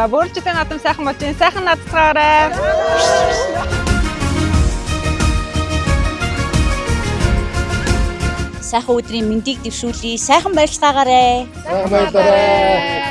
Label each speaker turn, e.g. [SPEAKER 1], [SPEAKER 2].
[SPEAKER 1] За, бөөржтэй наадам сайхан болж байна. Сайхан наадцгаарай.
[SPEAKER 2] Сайхан өдрийн мэндийг дэвшүүлье. Сайхан баярлцгаагаарай.
[SPEAKER 3] Сайхан баярлалаа.